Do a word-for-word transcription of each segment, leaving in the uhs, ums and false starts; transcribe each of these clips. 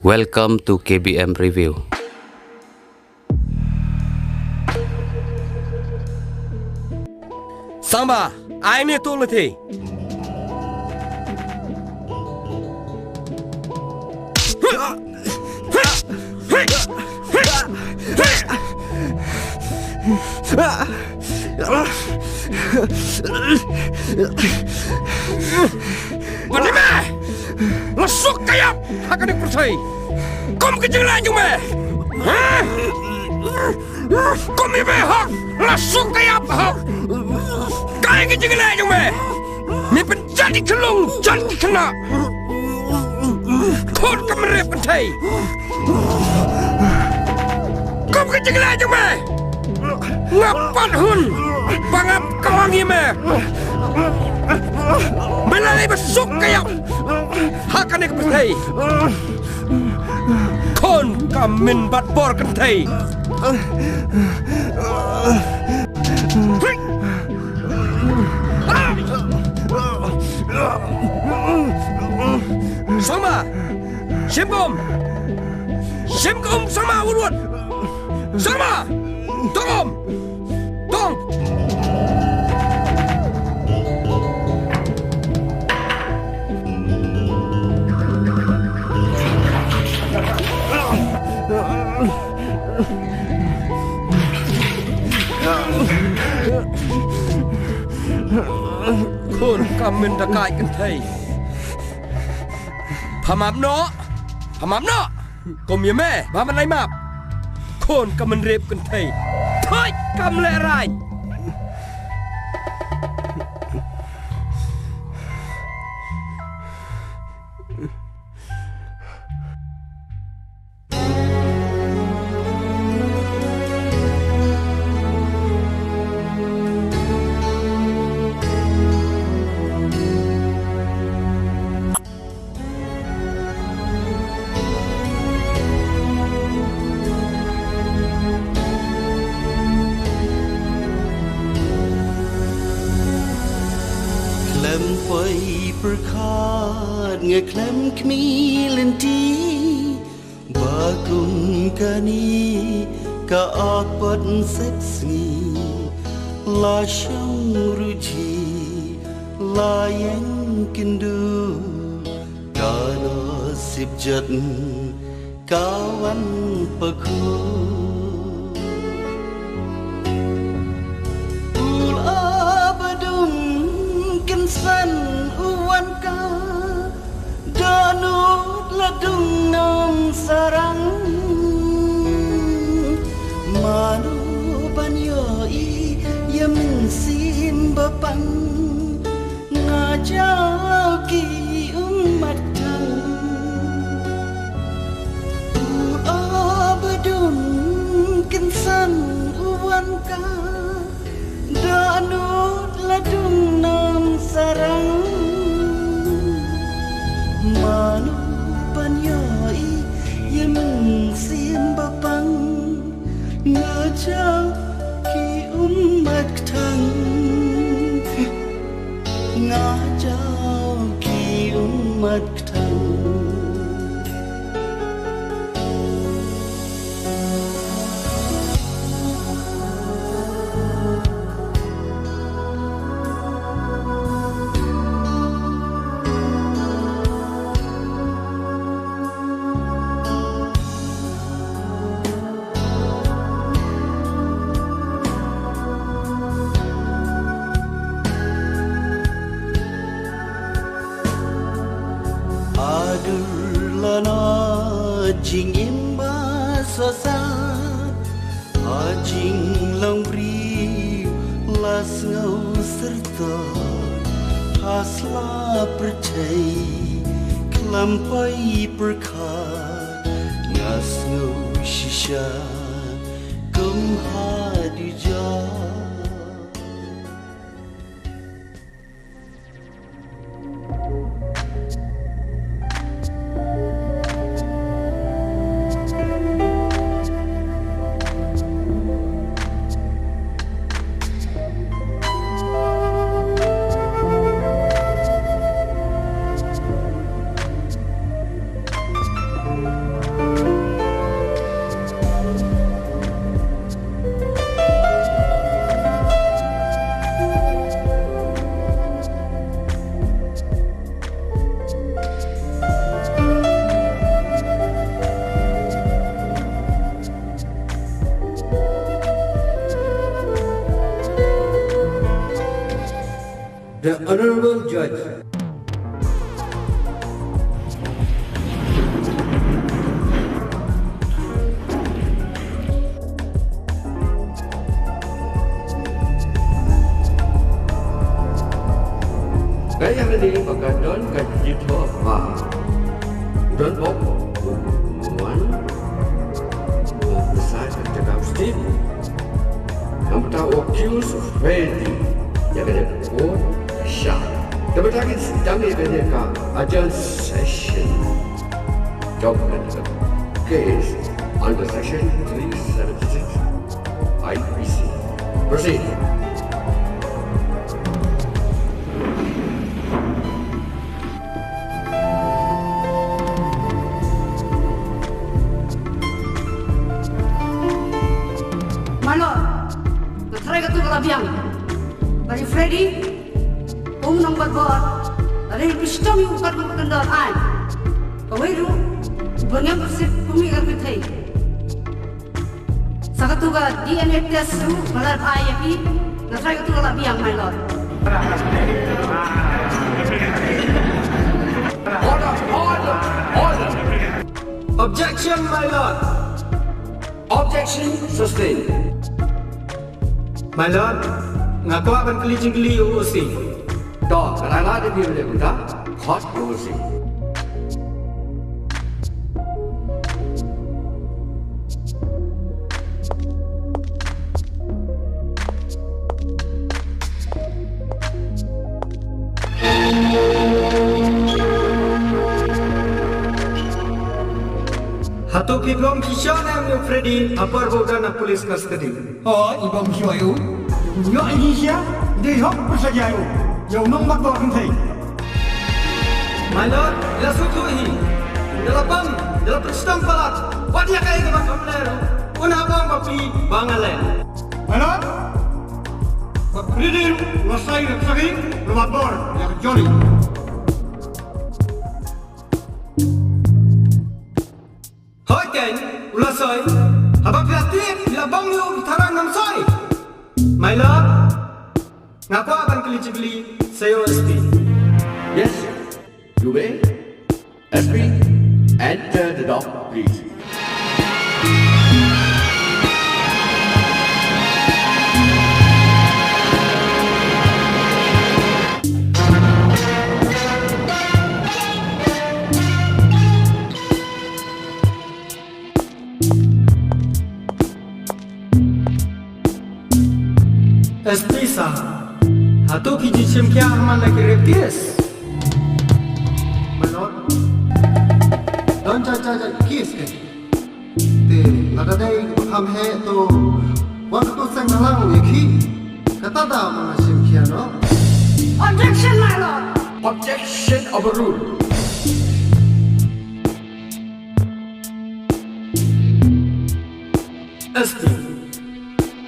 Welcome to K B M Review. Sangma, ai ne tu lati. Bad ïa me, la suk ka ïap ha kane ka pyrthei. Kum ka jingleh jong me. Ha? Kum ïa me hok, la suk ka ïap hok. Kaei ka jingleh jong me? Me pynjat ïa ki khyllung, jat ïa ki khynnah. Khun ka mynrep kynthei. Kum ka jingleh jong me. Nga pat hun ba nga kawang ïa me. Me la leh ba suk ka ïap ha kane ka pyrthei. Khun ka mynbad bor kynthei. Sangma! Shim ka um! Shim ka um, Sangma, wut wut! Sangma! Tong um! Tong! Khun ka mynda kai kynthei. Pha map noh, pha map noh. Kum ïa me ba man ai map. Khun ka mynrep kynthei. Thoi kam leh rain. Khlem poi pyrkhat nga khlem khmih lynti. Ba kum kane ka apot sep sngi, la shong ruh jhi, la ïeng kynduh, ka nasib jot ka wan pakhuh. U la ba dum kynsan u wan ka, dohnud la dung nam sarang. Mano ban ïohi ïa mynsiem ba pang, nga jaw ki ummat thang. U la ba dum kynsan u wan ka, dohnud la dung nam sarang. Mano ban ïohi ïa mynsiem ba pang, nga jaw ki ummat thang. Nga jaw ki ummat thang. Adur lano jingim ba sosat, ha jinglong briew la sngew syrto, ha sla pyrthei khlem poi pyrkhat, nga sngew shisha kum ha dujok. Honorable Judge. Ka ïa kane ba ka don ka jingthoh ba u Donbok u Mon, u Besar ka jaka u Steve. Namar ta u accused Freddy ïa kane ka court sha. Namar ta ki sdang ïa kane ka adjourned session. Jop kane ka case under section three seventy-six I P C. Proceed. My lord, nga tharai katto ka la biang. Bad i Freddy um nang bat bor. Lada i phi shitom ïa u kat ba ka kyndon ai. Kawei ruh u byrngem bersih kum ïa ka kynthei. Sa katto ka D N A test ruh nga la ai ïa phi. Nga tharai katto ka la biang, my lord. Order, order, order. Objection, my lord. Objection sustained. My lord, nga kwah ban kylli jingkylli ïa u O C. To, ka la lad ïa phi ban leh kumta, khot ïa u O C. Hato phi bym shisha ne em ïa u Freddy ha por ba u don ha police custody? Hooid, i bym shisha ïa u. Ïoh i shisha, dei hok pyrshah ïa u. Ïa u nongbat bor kynthei. My lord, la sngewthuh hi. Da la bam, da la pynshitom palat. Wat ïa kaei kaba kham leh ruh, un ha bam ba phi ba nga leh. My lord, ba Freddy ruh u la sei na ka sakhi, u la bat bor ïa ka Jolly. Hooid keiñ, u la soi. Haba phi la tied, phi la bam ïa u, phi tharai ngam soi. My lord, nga kwah ban kylli jingkylli sa ïa u S P. Yes, you may. S P, enter the dock, please. S P sir, hato phi jingsngewkhia ha man la ki rape case? My lord, don jait jait ki case keiñ. Te lada dei kaba kham heh to wat katto seng na lang ïa ki. Kata da ma nga sngewkhia noh. Objection, my lord. Objection overruled. S P,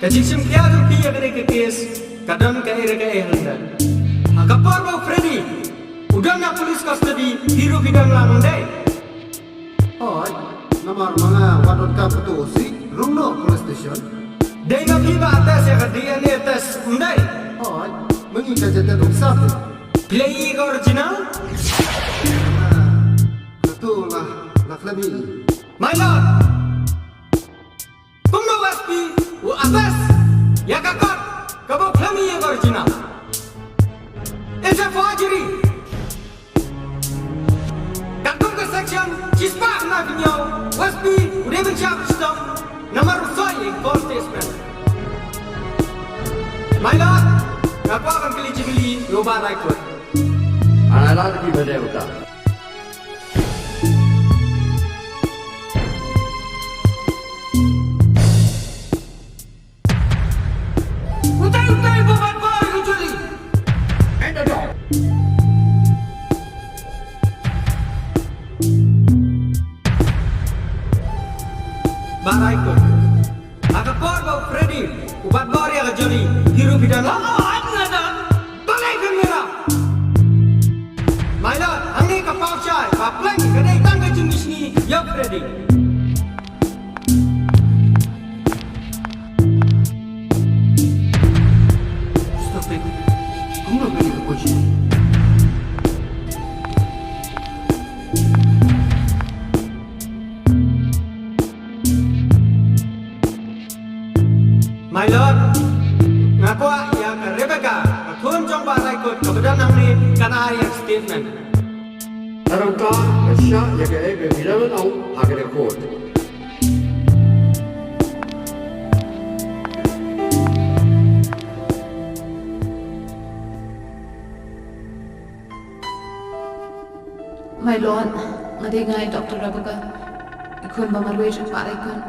ka jingsngewkhia jong phi ïa kane ka case ka don kaei re kaei hangta. Ha ka por ba u Freddy u don ha police custody, phi ruh phi don lang, ym dei? Hooid, namar ma nga wat donkam kato O C, rung noh police station. Dei ma phi ba attest ïa ka D N A test, ym dei? Hooid, ma ngi ka jait jait officer. Phi la ïohi ka original? Kato la, la khlem ïohi. My lord, kumno u S P u attest ïa ka kot kaba u khlem ïohi ïa ka original? It's a forgery. Katkum ka section shispah khyndai phew hynñiew, u S P u dei ban shah shitom namar u soi ïa ka false statement. My lord, nga kwah ban kylli jingkylli ïa u Bar High Court. Nga la lad ïa phi ban leh kumta. Utai, utai, ba bat bor ïa u Jolly. Enter the door. Bar High Court. Ha ka por ba u Freddy u bat bor ïa ka Jolly, phi ruh phi don lang? Hooid nga don. Balei phi mira? My lord, hangne ka paw shai ba pleng ka dei tang ka jingmishni ïa u Freddy. Stop it. Kumno kane ka poi shai? My lord, nga kwah ïa ka Rebecca, ka khun jong Bah Raikut, kaba don hangne, kan ai ïa ka statement. Tang ka shah ïa kaei ba phi la ong ha ka court. My lord, nga dei nga i Doctor Rebecca, i khun ba marwei jong Bah Raikut.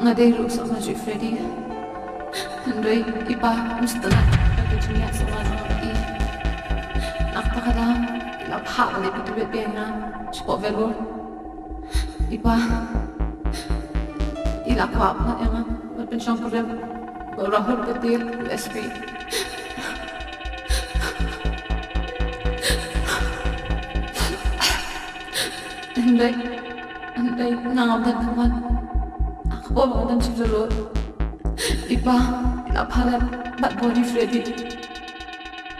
Nga dei ruh u sohmar jong i Freddy. Hynrei i pa um sngewtynnat ïa ka jingïasohmar jong i. Na kata ka daw i la phah ban leit pynthikna biang ïa nga shapoh Vellore. I pa i la kwah ban ïa nga ban pynshong kurim bad u Rahul Patil, u S P. Hynrei, hynrei nga ngam don kyrpad. Ha kaba nga don sha Vellore, i pa i la phah leit bad body Freddy.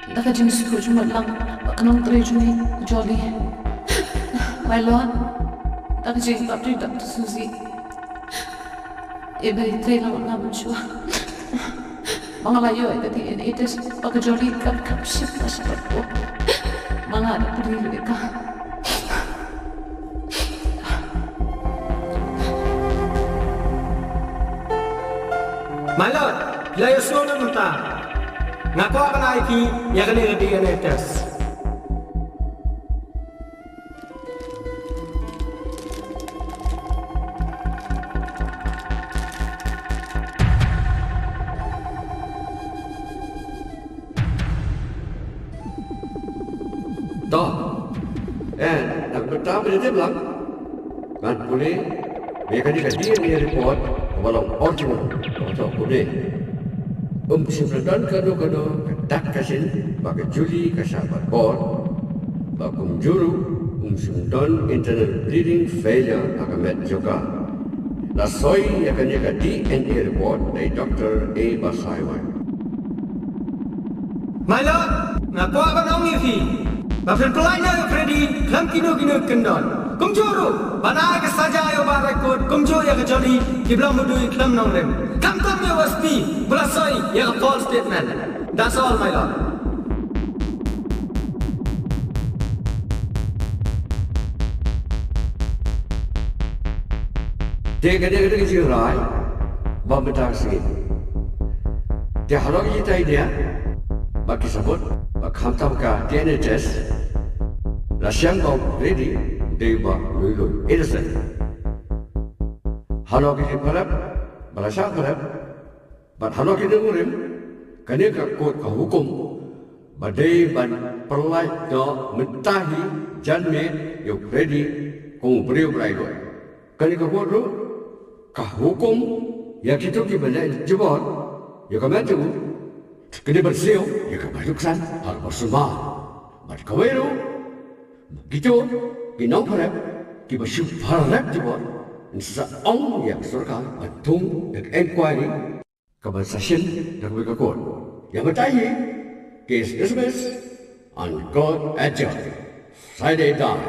Da ka jingsngewsih jong i Matlang bad ka nongtrei jong i Jolly. My lord, da ka jingïarap jong i Doctor Suzy, i ba i trei lang bad nga mynshuwa. Ba nga la ïoh ïa ka D N A test ba ka Jolly kam kam shym la shah. Ba nga la pynri ïa ka. My lord, la ïohsngew mynta. Nga kwah ban ai ïa phi ïa kane ka D N A test. To. Eh, nang mynta ba dei lang. Ngan pule ba ïa kane ka D N A report kaba long original, kaba thoh kumne. Um shym la don kano kano ka dak ka shin ba ka Jolly ka shah bad bor. Ba kumjuh ruh um shym don internal bleeding failure ha ka met jong ka. La soi ïa kane ka D N A report da i Doctor A Basaiawmoit. My lord, nga kwah ban ong ïa phi ba phin pyllait noh ïa u Freddy khlem kino kino ki kyndon. Kumjuh ruh ban ai ka saja ïa u Bah Raikut, kumjuh ïa ka Jolly, kiba long mudui khlem nongrim. Khamtam ïa u S P ba la soi ïa ka false statement. That's all, my lord. Te ka dei ka dei ka jingrai ba mynta ka sngi. Te halor ki jingtei ne ba ki sabot ba khamtam ka D N A test la shem ba u Freddy dei ba lui lui, innocent. Halor ki jingpyrkhat ba la shah pyrkhat bad halor ki nongrim, kane ka court ka hukum ba dei ban pyllait noh mynta hi janmiet ïa u Freddy kum u briew ba la ïaluid. Kane ka court ruh ka hukum ïa kito kiba leh jubor ïa ka met jong u, kane ban siew ïa ka baïuksan ha kaba sumar. Bad kawei ruh, kito ki nongpyrkhat kiba shu pyrkhat jubor, yn sa ong ïa ka sorkar ban thung ïa ka inquiry kaban sa shim da kawei ka court. Ïa mynta hi, case dismissed and court adjourned. Side down.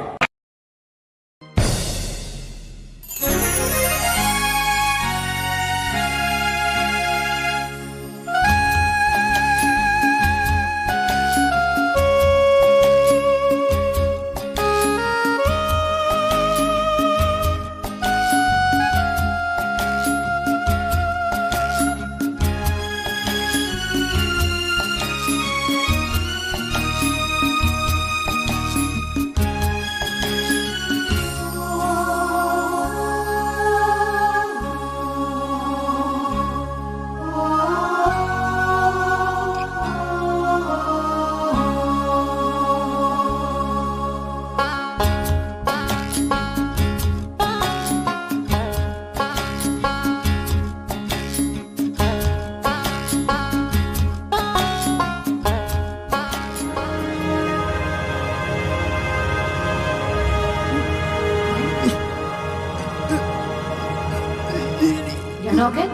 Ïa no ken?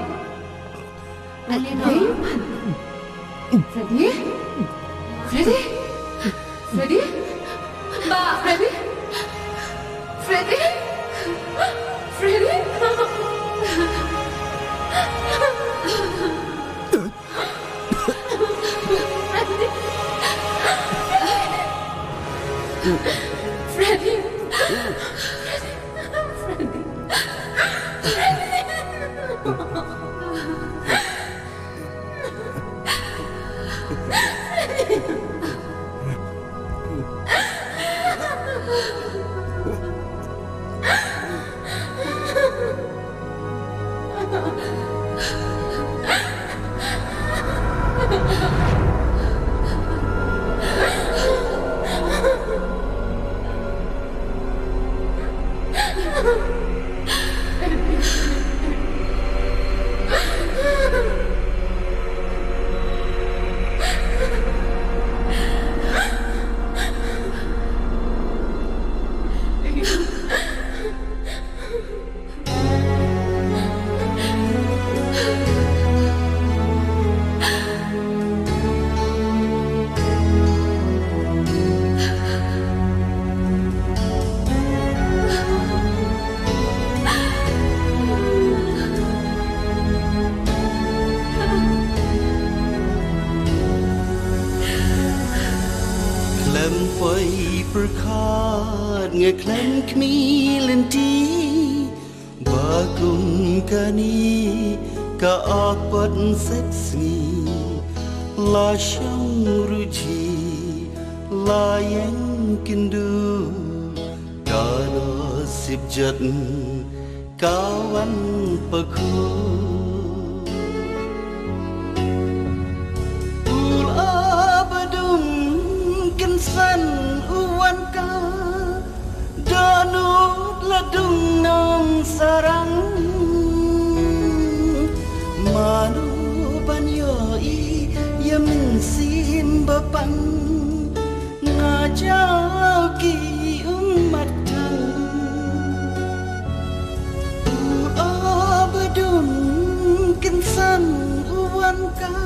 Freddy? Freddy? Freddy? Ba, Freddy? Freddy? Freddy? Freddy. Freddy. Freddy. Khlem poi pyrkhat nga khlem khmih lynti, ba kum kane ka apot sepsngi, la shong ruji, la ïeng kyndu, ka nosip jot ka wan pakhu. U la ba dum kynsan u wan ka, dohnud la dung nam sarang. Mano ban ïohi ïa mynsiem ba pang, nga jaw ki ummat kthang. U la ba dum kynsan u wan ka,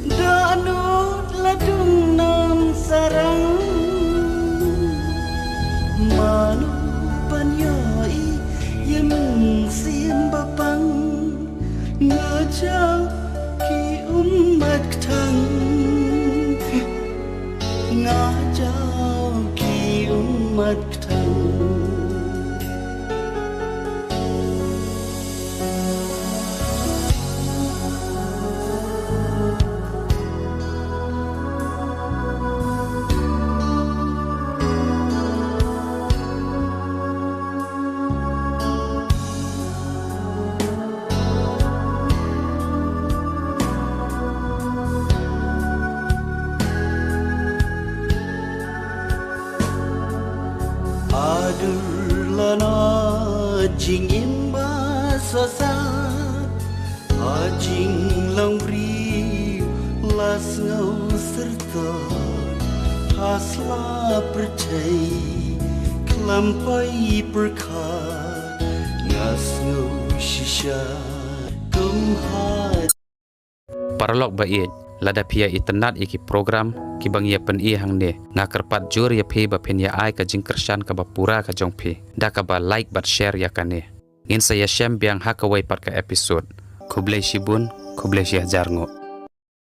dohnud la dung nam sarang. Mano ban ïohi ïa mynsiem ba pang, nga jaw ki ummat kthang. Nga jaw ki ummat kthang. Haduh lano jingim ba sosat, ha jinglong briew la sngew syrtok, ha sla pyrthei khlem poi pyrkhat, nga sngew shisha kum ha. Paralok ba ïeit, lada phi ïa itynnad ïa ki program kiba ngi ïa pyni hangne, nga kyrpad jur ïa phi ba phin ïa ai ka jingkyrshan kaba pura ka jong phi da kaba like bad share ïa kane. Ngin sa ïashem biang ha kawei pat ka episode. Khublei shibun, khublei shihajar nguh.